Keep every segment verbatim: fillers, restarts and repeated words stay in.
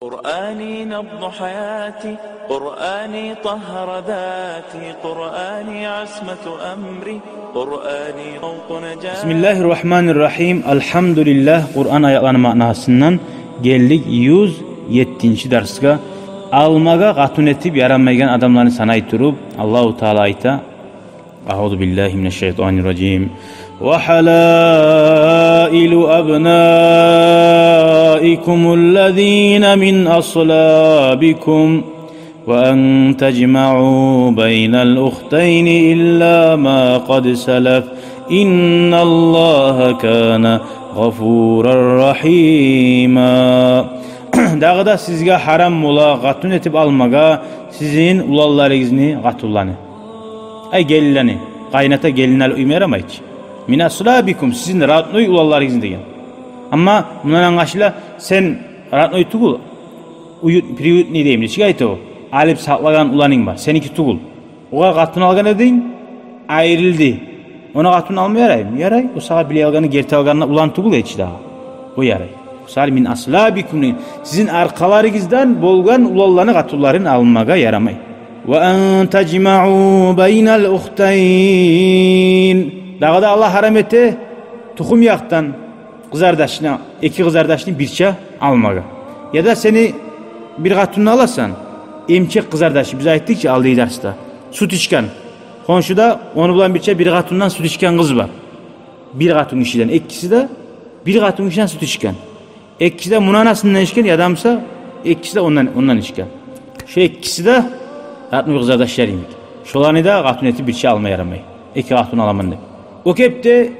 قرآني نبض حياتي، قرآني طهر ذاتي، قرآني عصمة أمري، قرآني طوق نجاتي. بسم الله الرحمن الرحيم. Альгьамдулиллагь. Къуран аятланы маънасындан гелдик юз еттинчи дарсгъа. Алмагъа къатын этип ярамайгъан адамланы санай туруп, Аллагьу Таала айта: أعوذ بالله من الشيطان الرجيم. وحلائل أبنائكم الذين من أصلابكم وأن تجمعوا بين الأختين إلا ما قد سلف إن الله كان غفورا رحيما. Дагъы да сизге гьарам бола къатын этип алмагъа сизин уланларыгъызны къатынланы. Ай, гелинлени, къайната гелинни алып уьйме ярамай чы. Мин аслабикум, сизин родной уланларыгъызны деген. Амма мундан англашыла, сен родной тюгюл, уют, приютный дейми, нечик айта о? Алып сакълагъан уланынг бар, сеники тюгюл. Огъар къатын алгъан эдинг, айрылды. Огъар къатын алма яраймы? Ярай. О сагъа билей алгъаны, герти алгъаны улан тюгюл гьеч дагъы. О ярай. О сагъа мин аслабикум, сизин аркъаларыгъыздан болгъан уланланы къатынларын алмагъа ярамай. Ва ан тажмаъу байнал ухтайн. Дагъы да Аллагь гьарам эте тухум якъдан къызардашны, эки къызардашны бирче алмагъа. Яда сени бир къатынны аласан, эмчек къызардашы, биз айтдыкъ чы алдагъы дарсда, сют ичген. Хоншуда ону булан бирче бир къатындан сют ичген къыз бар. Бир къатын гишиден, экиси де бир къатын гишиден сют ичген. Экиси де муну анасындан ичген, яда буса экиси де ондан, ондан ичген. Шо экиси де родной къызардашлар йимик. Шоланы да къатын этип бирче алма ярамай. Эки къатын аламан деп. О кепде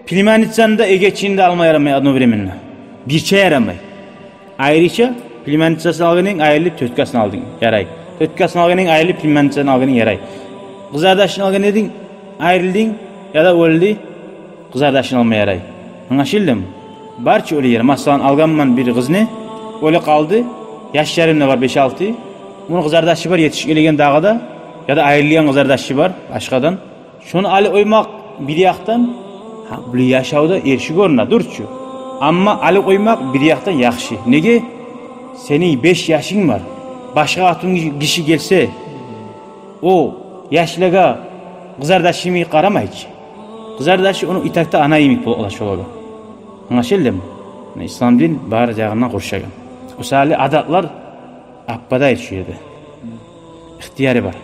племянницаны да, эгечини де алма ярамай одновременно. Бирче ярамай. Айрыча племянницасын алгъан эдинг, айрылып, тёткасын алдынг, ярай. Тёткасын алгъан эдинг, айрылып, племянницасын алгъан эдинг, ярай. Къызардашын алгъан эдинг, айрылдынг, яда оьлдю, къызардашын алма ярай. Англашылдымы? Бар чы оьле ер. Масала, алгъанман бир къызны, оьле къалды, яшларым да бар, беш-алты. Муну къызардашы бар, етишип гелеген дагъы да, яда айрылгъан къызардашы бар башгъадан. Шону алып къоймакъ бир якъдан, гьа, бу яшавда эрши гёрюне, дюр чю. Амма алып къоймакъ бир якъдан яхшы. Неге? Сени беш яшынг бар. Башгъа къатын гиши гелсе, о яшлагъа къызардашы йимик къарамай чы. Къызардашы ону итакта ана йимик бола шолагъа. Англашылдымы? Ислам дин бары ягъындан къуршагъан. О саялы адатлар аппадай шу ерде. Ихтияры бар.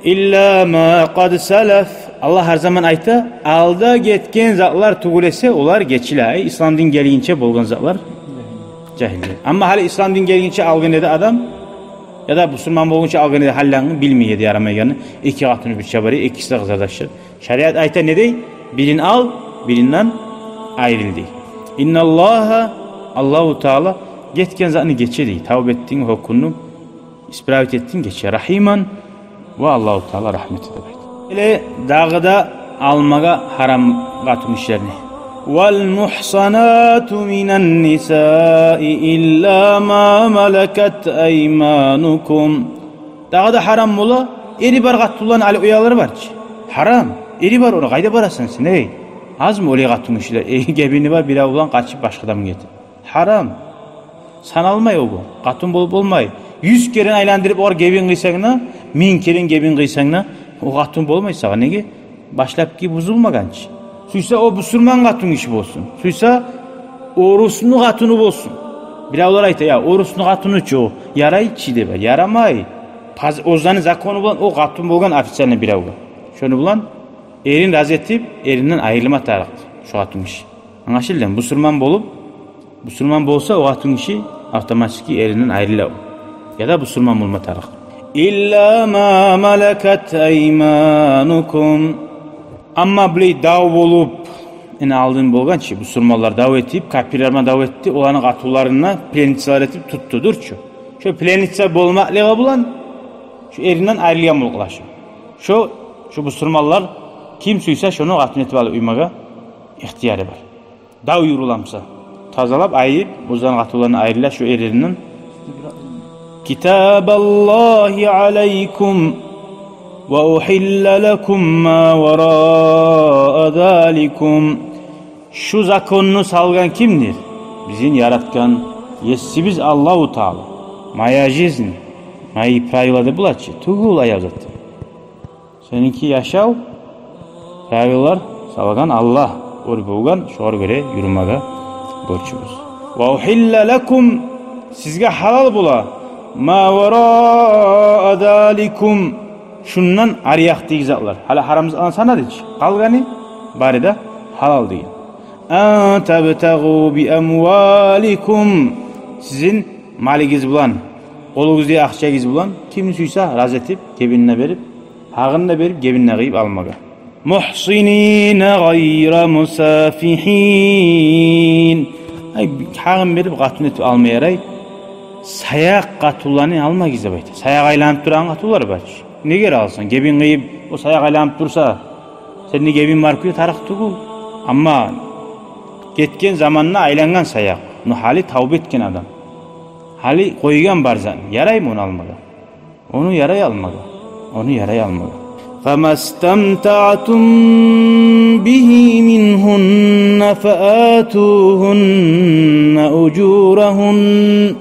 Илла ма къад салаф. Аллагь гьар заман айта, алда гетген затлар тюгюл эсе, олар гечиле. Ай, ислам дин гелгинче болгъан затлар жагьиллик. Амма гьали ислам дин гелгинче алгъан эди адам, яда бусурман болгъунча алгъан эди, гьалланы билмей эди ярамайгъаны. Эки къатыны бирче бар, экиси де къызардашлар. Шариат айта не дей? Бирин ал, биринден айрыл дей. Инналлагьа, Аллагьу Таала гетген затны гече дей. Тавба этдинг, гьёкюндюнг, исправить этдинг, гече. Рахиман, ва Аллагьу Таала рагьмат эте деп айта. Эле дагъы да алмагъа гьарам къатын гишилени. Вал мухсанату минан нисаи илла ма малакат айманукум. Дагъы да гьарам бола эри бар къатынланы алып уьялар бар чы. Гьарам. Эри бар, ону къайда барасан сен, эй? Азмы оьле къатын гишилер, эй, гебини бар, бирев булан къачып башгъа адамгъа гетип? Гьарам. Саналмай о гюн. Къатын болуп болмай. Юз керен айландырып огъар гебин къыйсанг да, минг керен гебин къыйсанг да, о къатын болмай сагъа. Неге? Башлапгъы бузулмагъан чы. Сюйсе о бусурман къатын гиши болсун. Сюйсе орусну къатыны болсун. Биревлер айта, я, орусну къатыны чы о, ярай чы деп. Ярамай. Паз-, оьзлени закону булан о къатын болгъан официально биревге. Шону булан эрин рази этип, эринден айрылма тарыкъ шо къатын гиши. Англашылдымы? Бусурман болуп, бусурман болса, о къатын гиши автоматически эринден айрыла. Яда бусурман болма тарыкъ. Илла ма малакат айманукум. Амма булай дав болуп, эне алдын болгъан чы, бусурманлар дав этип, капирлер булан дав этди, оланы къатынларын пленницалар этип тутду, дюр чю. Шо пленница болмакълыгъы булан шо эринден айрылгъан болуп къала шо. Шо, шо бусурманлар ким сюйсе шону къатын этип алып уьймеге ихтияры бар. Дав юрюле буса, тазалап, айып, оьзлени къатынларына айрыла шо эрлеринден. Китабаллагьи алайкум ва ухилла лакум ма вараа заликум. Шу законну салгъан кимдир? Бизин яратгъан Есибиз Аллагьу Таала. Моя жизнь, мои правила деп бола чы. Тюгюл, аял зат. Сеники яшав, правилалар салгъан Аллагь, оьр болгъан, шогъар гёре юрюмеге борчубуз. Ва ухилла лакум, сизге гьалал бола, ма вараа заликум, шундан ариякъдагъы затлар. Гьали гьарам затланы санады чы, къалгъаны бары да гьалал деген. Ан табтагъу би амваликум, сизин малыгъыз булан, къолугъуздагъы акъчагъыз булан кимни сюйсе рази этип, гебинде берип, гьакъын да берип, гебинде къыйып алмагъа. Мухсинина гъайра мусафигьин. Ай, гьакъын берип къатын этип алма ярай. Саякъ къатынланы алмагъыз деп айта. Саякъ айланып турагъан къатынлар бар чы. Неге аласан? Гебин къыйып, о саякъ айланып турса, сени гебинг бар кюйде тарыкъ тюгюл. Амма гетген заманда айлангъан саякъ. Ну, гьали тавба этген адам. Гьали къойгъан бар затны. Яраймы ону алмагъа? Ону ярай алмагъа. Ону ярай алмагъа. Фамастамтаътум бигьи мингьунна фаатугьунна ужурагьунна.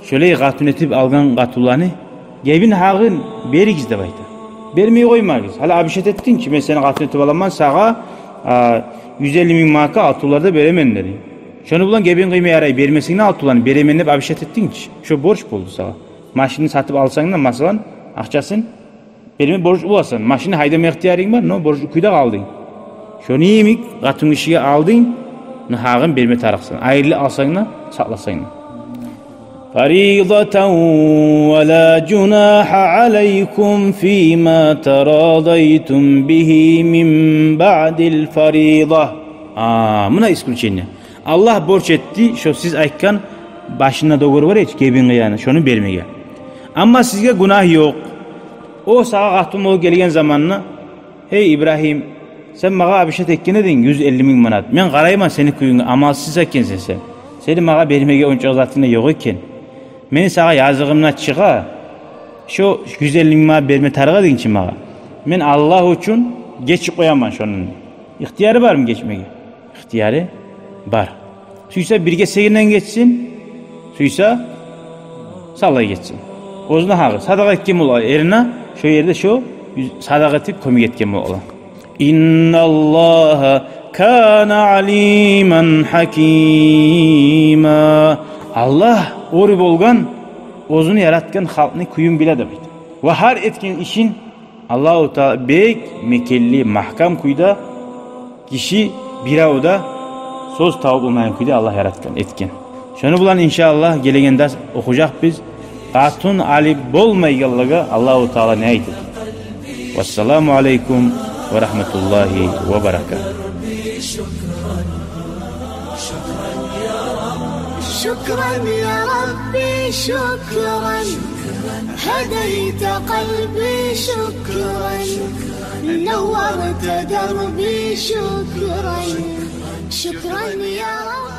Шолай къатын этип алгъан къатынланы гебин гьакъын беригиз деп айта. Бермей къоймагъыз. Гьали обещать этдинг чи, мен сени къатын этип аламан, сагъа, а, юз элли минг манатгъа алтынлар да беремен дединг. Шону булан гебин къыйма ярай, бермесенг де алтынланы беремен деп обещать этдинг чи. Шо борч болду сагъа. Машинни сатып алсанг да, масала, акъчасын берме борчлу боласан. Машинни гьайдама ихтиярынг бар, но борчлу кюйде къалдынг. Шону йимик къатын гишиге алдынг, но гьакъын берме тарыкъсан. Айрылып алсанг да, сакъласанг да. Фаридатан ва ла жунагьа алайкум фима тарадайтум бигьи мин баъдил фарида. А, муна исключение. Аллагь борч этди, шо сиз айтгъан башында договор бар эди, гебин къыягъаны, шону бермеге. Амма сизге гюнагь ёкъ. О сагъа къатын болуп гелген заманда: «Гьей, Ибрагьим, сен магъа обещать этген эдинг юз элли минг манат. Мен къарайман сени кююнге, амалсыз экенсен сен. Сени магъа бермеге ончакъы затынг да ёкъ экен. Мени сагъа языгъымдан чыгъа, шо юз элли минг манат берме тарыкъ эдинг чи магъа. Мен Аллагь учун гечип къояман шону». Ихтияры бармы гечмеге? Ихтияры бар. Сюйсе бирге сегинден гечсин, сюйсе салай гечсин. Оьзюню гьакъы. Садакъа этген бола эрине, шо ерде шо садакъа этип кёмек этген бола. Инналлагьа кана алиман гьакима. Аллагь оьр болгъан, оьзюню яратгъан халкъны кююн биле деп айта. Ва гьар этген ишин Аллагьу Таала бек мекенли, магькам кюйде, гиши бирев де сёз табып болмайгъан кюйде Аллагь яратгъан, этген. Шону булан, иншааллагь, гелеген дарс охужакъбыз. Къатын алып болмайгъанлагъа Аллагьу Таала не айта? Вассаламу алайкум ва рагьматуллагьи ва баракатугь. شكرا يا ربي، شكرا. هديت قلبي، شكرا. نورت دربي، شكرا. شكرا يا رب.